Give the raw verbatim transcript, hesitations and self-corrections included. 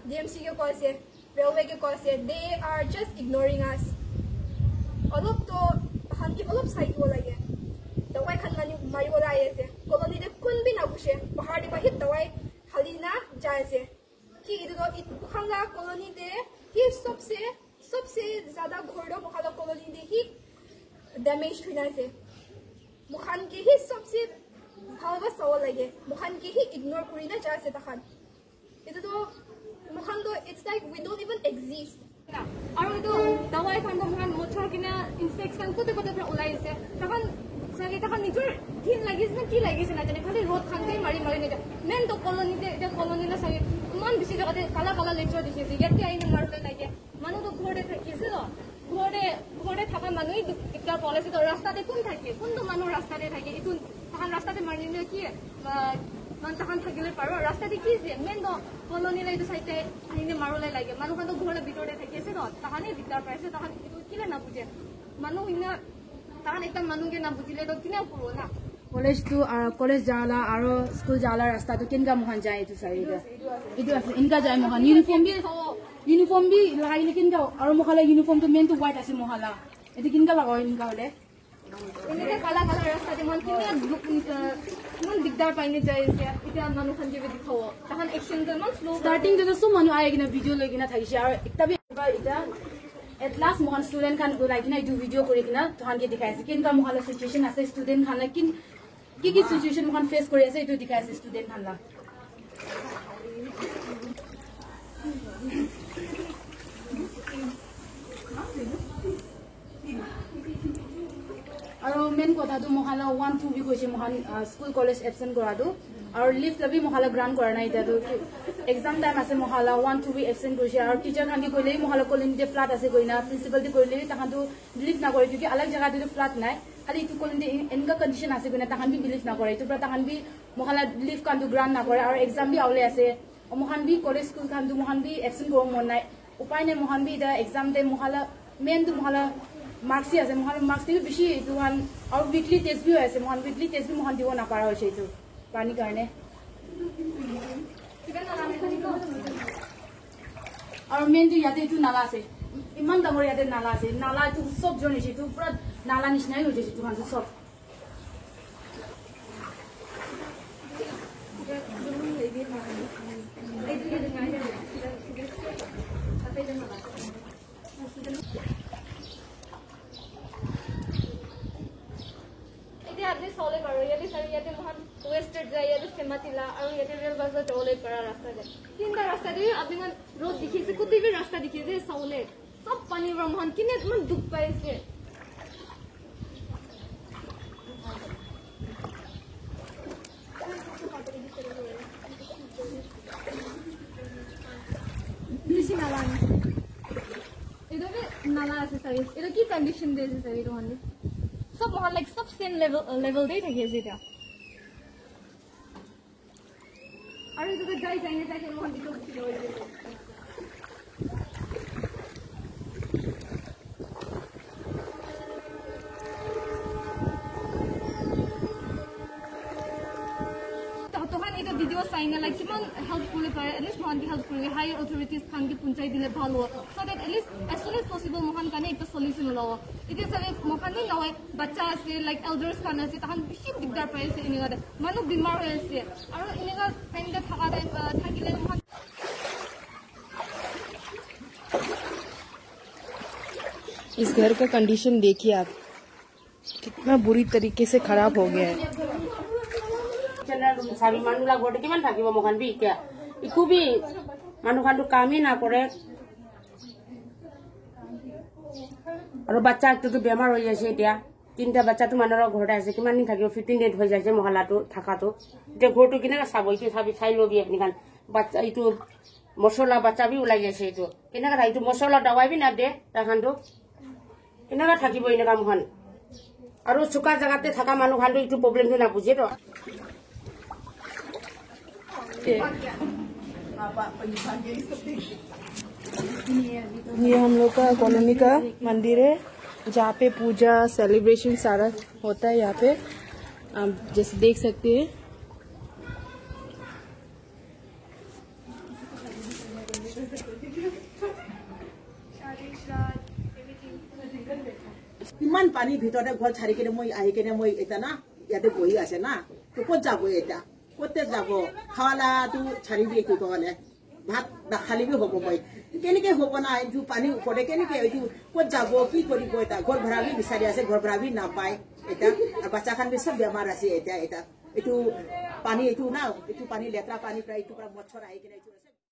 D M C ke koi ase, railway ke koi ase, they are just ignoring us. Olop to khan ki olop sai dibo lage. Dawai khan mani maribo lage ase. Colony te kun bi na bushe. Bahar te bahit dawai khali na jai ase. Ki etu to it khan la colony te hi sabse sabse zyada ghor to moikhan la colony te hi damage hoina ase. Moikhan ke hi sabse bhal para sabo lage. Moikhan ke hi ignore kuri na jai ase takhan. Etu to moikhan to it's like we don't even exist. Aru etu dawai khan to moikhan mochor kina insects khan kote kote para ulai ase. Takhan sagi takhan nijor ghin lagi ase na ki lagi ase na jane khali rod khan te mari mari na jai. Main to colony te, eta colony na sagi iman bishi jaga te kala kala lecture dikhi ase. Yate ahi na mari lage. Manu to ghor te thaki ase to. Ghor te, ghor te thaka manu hi dikdar pole ase to. Rasta te kun thake? Kun to manu rasta te thake? Etu tahan rasta te mari na ki, ah, man tahan thakile paro. Rasta te ki ase? Main to colony la etu side te ahi na maro le lage. Manu khan to ghor la bitor te thaki ase to. Tahan hi dikdar pai ase. Tahan etu kile na buje? Manu ina, tahan ekta manu ke na bujile to kina kuro na? College to, ah, college jala aro school jala rasta to kinka mohan jai etu side te? Etu ase, inka jai mohan. Uniform bi, uniform bi lagai le kinka, aro mohan la uniform to main to white ase mohan la. Etu kinka lagai inka hole? Eneka kala kala rasta te mohan kinka duk, ah, iman dikdar pai ne jai ase. Etia manu khan ke bi dikhabo. Tahan action to iman slow. Starting te to sob manu ahi kena video loi kena thakishe. Aro ekta bi etia at last mohan student khan ulai kena etu video kuri kena tahan ke dikhai ase. Kinka mohan la situation ase student khan la kin Ki ki situation moikhan face kuri ase, etu dikhai ase student khan la. Aro main kotha tu moikhan la one two week hoise moikhan, ah, school college absent kora tu. Aro leave la bi moikhan la grant kora nai, etia tu exam time ase moikhan la one two week absent korise. Aro teacher khan ke koile bi moikhan la colony te flood ase koina, principal te koile bi takhan tu believe na kore, kyunki alag jaga te tu flood nai. Khali etu colony te en-, enka condition ase koina takhan bi believe na kore. Etu para takhan bi moikhan la leave khan tu grant na kore, aro exam bi aule ase. Moikhan bi college school khan tu moikhan bi absent koribo mon nai. Upai nai, moikhan bi eta exam te moikhan la main tu moikhan la marks hi ase, moikhan la marks te bi bishi etu khan, aro weekly test bi hoi ase, moikhan weekly test bi moikhan dibo na para hoise etu pani karne. Aro main tu yate etu nala ase, iman dangor yate nala ase, nala etu sob jon hoise, etu pura nala nishina hi hoise etu khan tu sob. Etia apni sawole paribo, yate sari, yate moikhan Westgate jai, yate Sematila, aru yate Rail Bazar jawole para rasta te. Tinta rasta te apni khan road dikhi ase, kote bi rasta dikhi ase, sawole. Sob pani para moikhan kine iman dukh pai ase. Bishi nala ni. Etu bi nala ase sabi. Etu ki condition te ase sabi etu khan bi. Sob moikhan like sob same level, level te thaki ase etia. Aru etu tu jai jai na jai kena moikhan dikhibo bishi loi jabo. Tahan etu video sai na like kiman help kuri pare, at least moikhan ke help kuri, higher authorities khan ke punchai dile bhal hobo, so that at least as soon as possible moikhan karne ekta solution ulabo. Etia sabi moikhan hi nohoi, bacha ase, like elders khan ase, tahan bishi dikdar pai ase enika te. Manu bimar hoi ase. Aru enika time te thaka time, ah, thakile moikhan इस घर का कंडीशन देखिए आप, कितना बुरी तरीके से खराब हो गया है। General room sabi manu la ghor te kiman thakibo moikhan bi etia. Ikko bi manu khan tu kam hi na kore. Aru bacha ekta tu bemar hoi ase etia. Tinta bacha tu manu la ghor te ase, kiman din thakibo, fifteen days hoi jaise moikhan la tu thaka tu. Etia ghor tu kineka sabo, etu sabi sai lobi apni khan. Bacha etu mosor la bacha bi ulai jaise etu. Kineka thaki etu mosor la dawai bi na de, taikhan tu. Kineka thakibo eneka moikhan. Aru suka jaga te thaka manu khan tu etu problem tu na buje to. ये हम लोग का कॉलोनी का मंदिर है, जहाँ पे पूजा सेलिब्रेशन सारा होता है यहाँ पे, आप जैसे देख सकते हैं। ইমান পানী ভিতৰতে ঘৰ চাৰি কিনে মই আহি কিনে মই এতিয়া না ইয়াতে বহি আছে না, তো ক'ত যাব এতিয়া? ক'তে যাব? খাৱালাটো চাৰিবি এইটো তহলে ভাত নাখালি বি হ'ব মই। কেনেকে হ'ব না? এইটো পানীৰ ওপৰতে কেনেকে এইটো ক'ত যাব, কি কৰিব? এতিয়া ঘৰ ভাড়া বি বিচাৰি আছে, ঘৰ ভাড়া বি নাপায় এতিয়া। আৰু বাচ্চা খান বি চব বেমাৰ আছে এতিয়া। এতিয়া এইটো পানী, এইটো না, এইটো পানী লেতেৰা পানী, প্ৰায় এইটো পৰা মচ্ছৰ আহি কিনে এইটো